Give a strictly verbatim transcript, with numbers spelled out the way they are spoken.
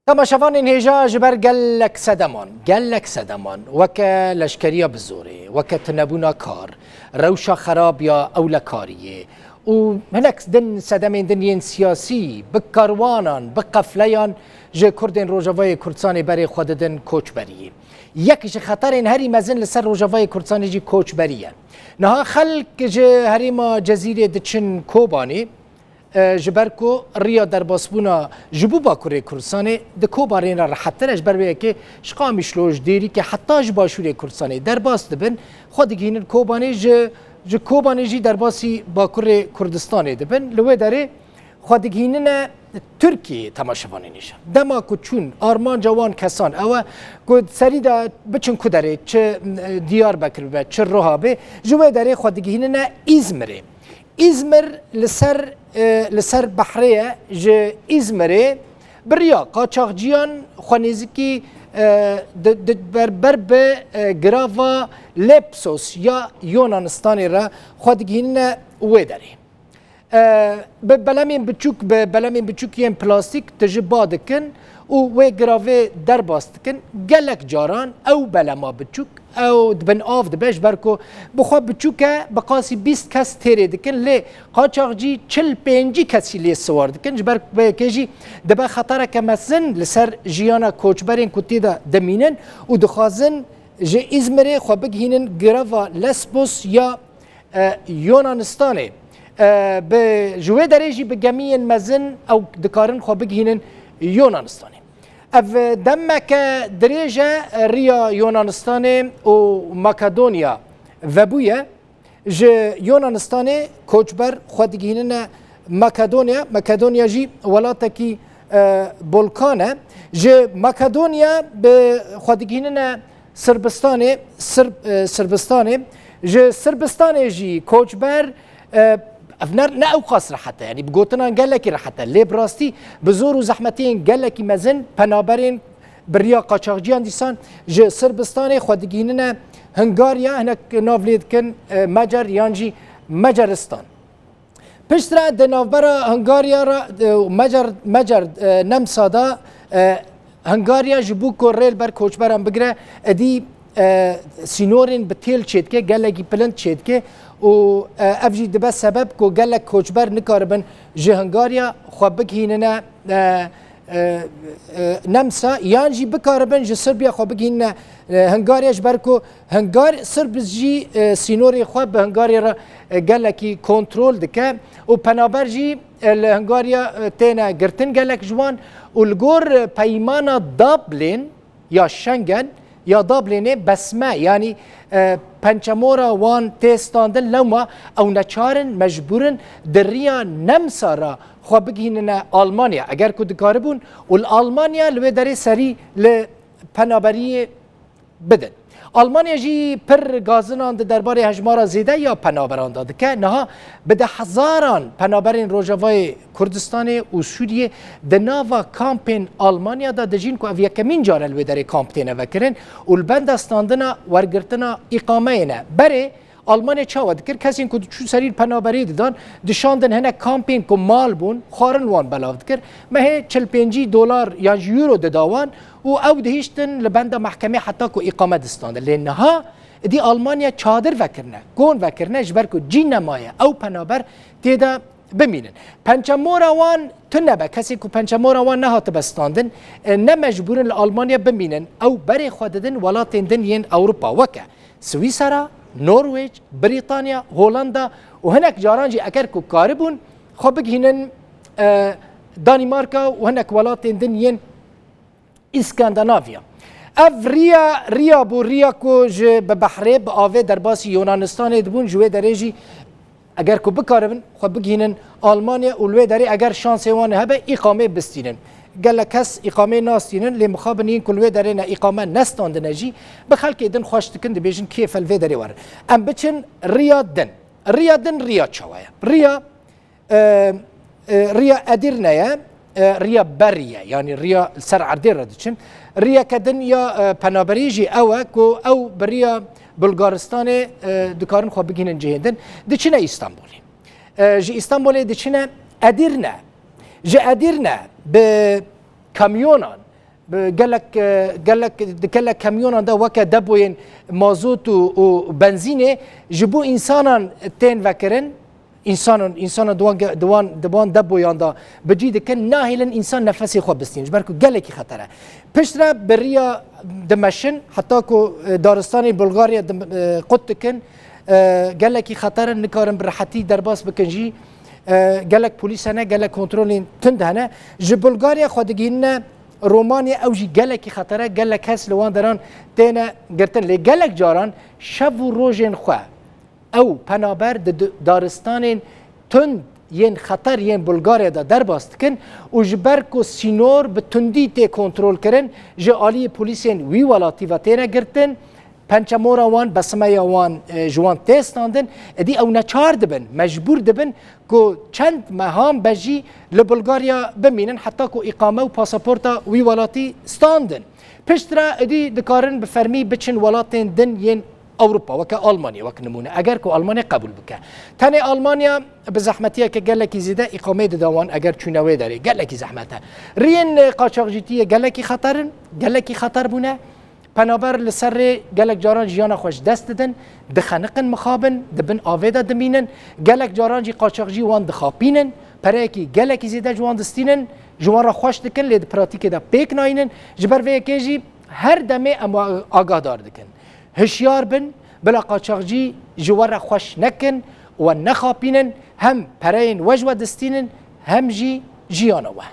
Temaşevanên hêja, ji ber gelek sedeman, gelek sedeman, weke leşkeriya bi zorê, weke tunebûna kar, rewşa xerab ya ewlekariyê û hinek din sedemên din yên siyasî, bi karwanan, bi qefleyan ji Kurdên Rojavayê Kurdistanê berê xwe didin koçberiyê. Yek ji xeterên herî mezin li ser Rojavayê Kurdistanê jî koçberî ye. Niha xelk ji herêma Cezîrê diçin Kobanê, e, ji ber ku riya derbasbûna ji bo Bakurê Kurdistanê di Kobanê re rehettir e, ji ber vê yekê ji Qamişlo, ji Dêrîkê heta ji Başûrê Kurdistanê derbas dibin, xwe digihînin Kobanê, ji, ji Kobanê jî derbasî Bakurê Kurdistanê dibin. Li wê derê xwe digihînine Tirkiyeyê, temaşevanên hêja. Dema ku çûn, armanca wan kesan ew e ku serî de biçin ku derê, çi, e, Diyarbekir bibe, çi Roha bê, ji wê derê xwe digihînine Îzmirê. Îzmir li ser, e, li ser behrê ye, ji Îzmirê bi riya qaçaxciyan xwe nêzikî, e, di, di ber, ber bi, e, girava Lepsos ya Yunanistanê re xwe digihînine wê derê. E, bi belemên biçûk, bi belemên biçûk yên plastîk tije ba dikin û wê giravê derbas dikin. Gelek caran ew belema biçûk ew di bin av dibe, ji ber ku bi xwe biçûk e, bi qasî bîst kes têrê dikin, lê qaçaxcî çil pêncî kesî lê siwar dikin. Ji ber vê yekê jî dibe xetereke mezin li ser jiyana koçberên ku tê de dimînin û dixwazin ji Îzmirê xwe bigihînin girava Lesbos ya, e, Yunanistanê. E, bi, ji wê derê jî bi gemiyên mezin ew dikarin xwe bigihînin Yunanistanê. Ev demeke dirêj e, riya Yunanistanê û Makedonya vebûye. Ji Yunanistanê koçber xwe digihînine Makedonya. Makedonya jî welatekî, e, Bolkan e. Ji Makedonya bi xwe digihînine Sirbistanê, Sirb-, e, Sirbistanê. Ji Sirbistanê jî koçber, e, ev ne, ne ewqas rehet e, yanî bi gotinan gelekî rehet e. Lê bi rastî bi zor û zehmetiyên gelekî mezin penaberên bi riya qaçaxciyan dîsan ji Sirbistanê xwe digihînine Hungarya, hinek nav lê dikin, e, Mecer yan jî Meceristan. Piştre di navbera Hungarya re, e, Mecer, Mecer, e, Nemsa de, e, Hungarya ji bo ku rê li ber koçberan bigire, êdî, e, sînorên bi têl çêdike, gelekî bilind çêdike û, e, ev jî dibe sebeb ku gelek koçber nikaribin ji Hungarya xwe bigihînine, e, e, e, Nemsa, yan jî bikaribin ji Sirbiya xwe bigihînine, e, Hungarya, ji ber ku Hungar-, Sirb jî, e, sînorê xwe bi Hungarya re, e, gelekî kontrol dike û penaber jî, e, li Hungarya, e, têne girtin gelek ji wan û li gor, e, peymana Dublin ya Schengen ya Dublinê besme, yanî, e, pençemora wan tê standin, lewma ew neçar in, mecbûr in di riya Nemsa re xwe bigihînine Almanya. Eger ku dikaribûn û li Almanya li wê derê serî li penaberiyê bidin. Almanya jî pir gazinan di derbarê hejmara zêde ya penaberan de dike. Niha bi de hezaran penaberên Rojavayê Kurdistanê û Sûriyê di nava kampên Almanya de dijîn ku ev yekemîn car e li wê derê kamp têne vekirin û li benda standina wergirtina îqameyê ne. Berê Almanya çawa dikir? Kesên ku diçûn serî penaberê didan, dişandin hinek kampên ku mal bûn, xwarin wan belav dikir. Mehê çil pêncî dolar yan jî euro dida wan û ew dihiştin li benda mehkemê heta ku îqame distandin. Lê niha êdî Almanya çadir vekirine, kon vekirine, ji ber ku cî nemaye ew penaber tê de bimînin. Pençemora wan tune be, kesê ku pençemora wan nehatibe standin, e, ne mecbûr in li Almanya bimînin, ew berê xwe didin welatên din yên Ewropa, weke Swîsera, Norwêc, Brîtanya, Holanda û hinek caran jî eger ku karibûn xwe bigihînin, e, Danîmarka û hinek welatên din yên Îskandinavya. Ev riya, riya bû, riya ku ji bi behrê, bi avê derbasî Yunanistanê dibûn, ji wê derê jî eger ku bikaribin xwe bigihînin Almanya û li wê derê eger şansê wan hebe îqamê bistînin. Gelek kes îqamê nastînin, lê mixabin yên ku li wê derê ne îqame nestandine jî bi xelkê din xweş dikin, dibêjin kêfe li vê derê werin. Em biçin riya din. Riya din riya çawa ye? Riya e, e, riya Edirne ye, e, riya berî ye, yanî riya li ser erdê re diçin. Riyeke din ya, e, penaberî jî ew e ku ew bi riya Bulgaristanê, e, dikarin xwe bigihînin cihên din. Diçine Îstanbulê. E, ji Îstanbulê diçine Edirne. Ji Edirne bi kamyonan Bi gelek, e, gelek, di gelek kamyonan de weke depoyên mazot û, û benzînê ji bo însanan tên vekirin. Însanan, însanan di wan ge-, di wan, di wan depoyan de bi cî dikin, nahêlin însan nefesê xwe bistînin, ji ber ku gelekî xeter e. Piştre bi riya dimeşin, heta ku, e, daristanê Bulgarya dim-, e, qut dikin, e, gelekî xeter in, nikarin bi rehetî derbas bikin jî. E, gelek polîs hene, gelek kontrolên tund hene. Ji Bulgarya xwe digihînine Romanya, ew jî gelekî xeter e, gelek kes li wan deran têne girtin. Lê gelek caran şev û rojên xwe ew penaber di di-, daristanên tund yên xeter yên Bulgarya de derbas dikin û ji ber ku sînor bi tundî tê kontrolkirin, ji aliyê polîsên wî welatî ve têne girtin, pençemora wan, besimeya wan, e, ji wan tê standin, êdî ew neçar dibin, mecbûr dibin ku çend mehan be jî li Bulgarya bimînin, heta ku îqame û pasaporta wî welatî standin. Piştre êdî dikarin bi fermî biçin welatên din yên Ewropa, weke Almanya, wek nimûne, eger ku Almanya qebûl bike. Tenê Almanya bi zehmetiyeke gelekî zêde îqameyê dida wan, eger çûne wê derê. Gelekî zehmet e. Riyên, e, qaçaxcîtiyê gelekî xeter in, gelekî xeter bûne. Penaber li ser rê gelek caran jiyana xwe ji dest didin, dixeniqin mixabin, di bin avê de dimînin. Gelek caran jî qaçaxcî wan dixapînin, pereyekî gelekî zêde ji wan distînin, ji wan re xweş dikin, lê di pratîkê de pêk nayînin. Ji ber vê yekê jî her demê em we agahdar dikin. Hişyar bin, bila qaçaxcî ji we re xweş nekin, we nexapînin, hem pereyên we ji we distînin, hem jî jiyana we.